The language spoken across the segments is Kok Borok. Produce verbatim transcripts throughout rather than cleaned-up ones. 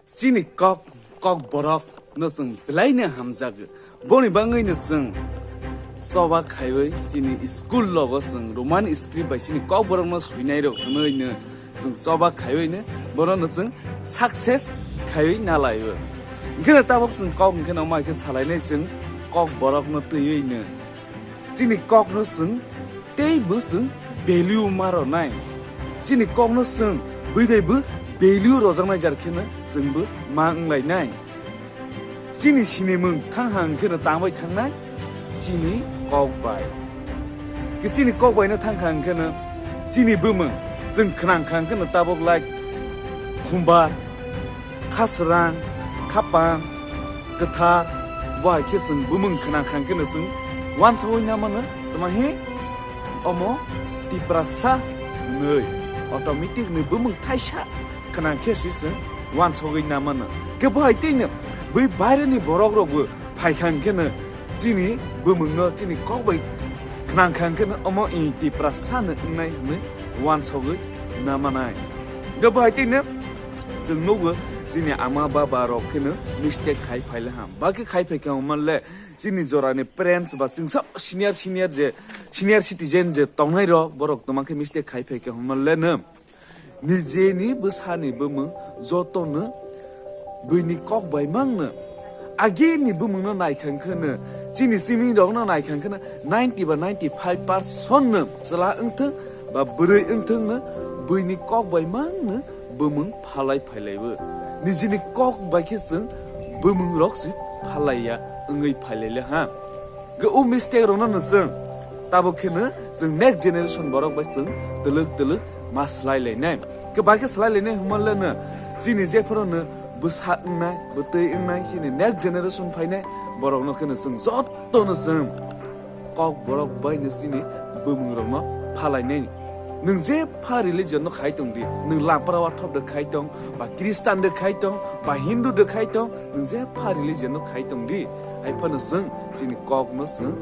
Chini kok, kok borok no chwng belai no hamjago. Boni bangwi no chwng choba khaiwi chini school logo chwng Roman script bai chini kok borok no swinai rok hwnwi no chwng choba khaiwi no bono no chwng success khaiwi na laio. Hwnkhe no tabok chwng kok hwnkhe no mai khe salainai chwng kok borok no twiwi no. Chini kok no chwng tei bo chwng value ma rwnai. Chini kok no chwng bui bai bo value rwjaknai jar khe no chwng bo ma wnglainai. Chini sinimung thang hang khe no tangbai thangnai chini kok bai. Khe chini kok bai no thang hang khe no chini bumung chwng khwnang hang khe no tabok like khumbar, khasrang, khapang, kwthar, bo hai khe chwng bumung khwnang hang khe no chwng wansugwi na mano, tma he omo Tiprasa hwnwi automatic ni bumung thaisa khwnang khe si chwng wansugwi na mano. Khe bo hai tei no bui baire ni borok rok bo phai kha hwnkhe no chini bumung no chini kok bai khwnang kha hwnkhe no omo i Tiprasa no wngnai hwnwi wansugwi na manai. Khe bo hai tei no chwng nugo chini ama baba rok khe no mistake khai phai le ham. Ba khe khai phai kha hwnman le chini jora ni parents ba chwng sa senior senior je senior citizen je tongnai rok borok tma khe mistake khai phai kha hwnman le no. Nijeni bwsani bumung jotono buini kok bai mangno. Agini bumungno naikha hwnkhe no, chini simingrokno naikha hwnkhe no ninety ba ninety five percent no chwla wngthwng ba bwrwi wngthwng no buini kok bai mangno bumung phalai phailaibo. Nijini kok bai khe chwng bumungrok se phalaiya wngwi phailaile ha. Khe o mistake rokno no chwng tabuk khe no chwng next generation borok bai chwng twlwk twlwk ma swlai lainai. Khe bai khe swlai lainai hwnma le no chini jephuru no bwsa wngnai, bwtwi wngnai, chini next generation phainai borok no khe no chwng jotto no chwng kok borok bai no chini bumung rok no phalai nai. Nwng je pha religion no khai tong di, nwng lapra wathop de khai tong, ba Christian de khai tong, ba Hindu de khai tong, nwng je pha religion no khai tong di. Hai phano chwng chini kok no chwng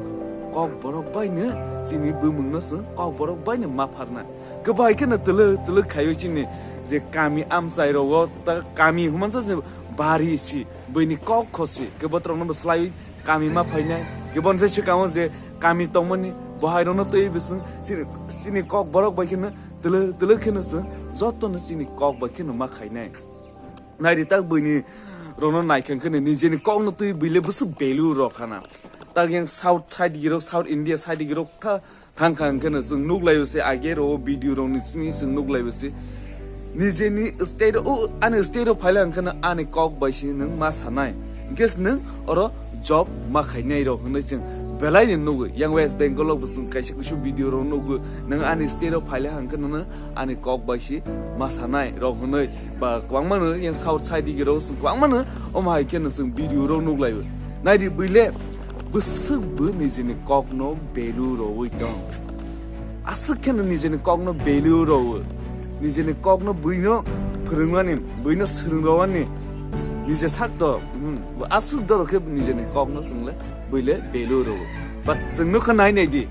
kok borok bai no, chini bumung no chwng kok borok bai no ma pharna. Khe bai khe no twlwk twlwk khaiwi chini je kami amchai rogo ta kami humansa je bari si, buini kok khosi, khe botrok no bo swlaiwi kami ma phainai, khe bon je swkang o je kami tongmani, bo hai rokno twi bising chini, chini kok borok bai kheno twlwk twlwk kheno chwng jotono chini kok bai kheno ma khainai. Naidi tak buini rokno naikha kheno nijeni kokno twi buile bwswk value rok khana. Tak yang South side girok, South India side girok tha, thang kha hwnkhe no chwng nuk laio se, age ro video rok ni simi chwng nuk laio se. Nijeni state o, ani state o phaila hwnkhe no ani kok bai se nwng ma sanai. Hwnkhe se nwng oro job ma khainai rok hwnwi chwng belai ni nugwi. Yang West Bengal o bo chwng kaisa kusu video rok nugwi. Nwng ani state o phaila hwnkhe no ani kok bai se ma sanai rok hwnwi. Ba kwbangma no yang South side digi rok chwng kwbangma no omo hai khe no chwng video rok nuk laio. Naidi buile bwswk bo nijini kokno value rwwi tong. Aswk kheno nijini kokno value rwo. Nijini kokno buino phwrwngmani, buino swrwng rwani. Nije sak to, hmm, aswk doro khe nijini kokno chwngle buile value rwo. But chwng nukha nai nai di.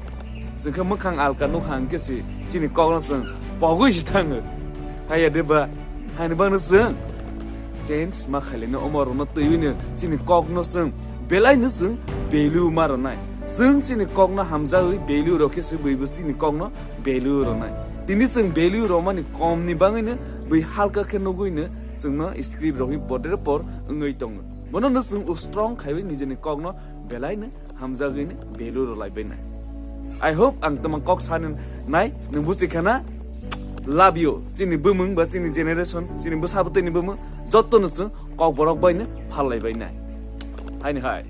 Chwng khe mwkhang alka nukha hwnkhe si chini kokno chwng pogwi si thango. Haiya de ba, haini bagwino chwng change ma khailino, omo rokno twiwino chini kokno chwng belaino chwng value ma rwnai. Chwng chini kokno hamjagwi value rwkhe se buibo chini kokno value rwnai. Tini chwng value rwmani komni bagwino bui halka khe nugwino chwngno script rwgwi podre por wngwi tongo. Bono no chwng strong khaiwi nijini kokno belaino hamjagwino value rwlaibainai. I hope ang tamo kok sani nai nwng buchi khana. Love you. Chini bumung ba chini generation, chini bwsa bwtwini bumung, jotto no chwng kok borok baino phallaibaihnai. Haini hai.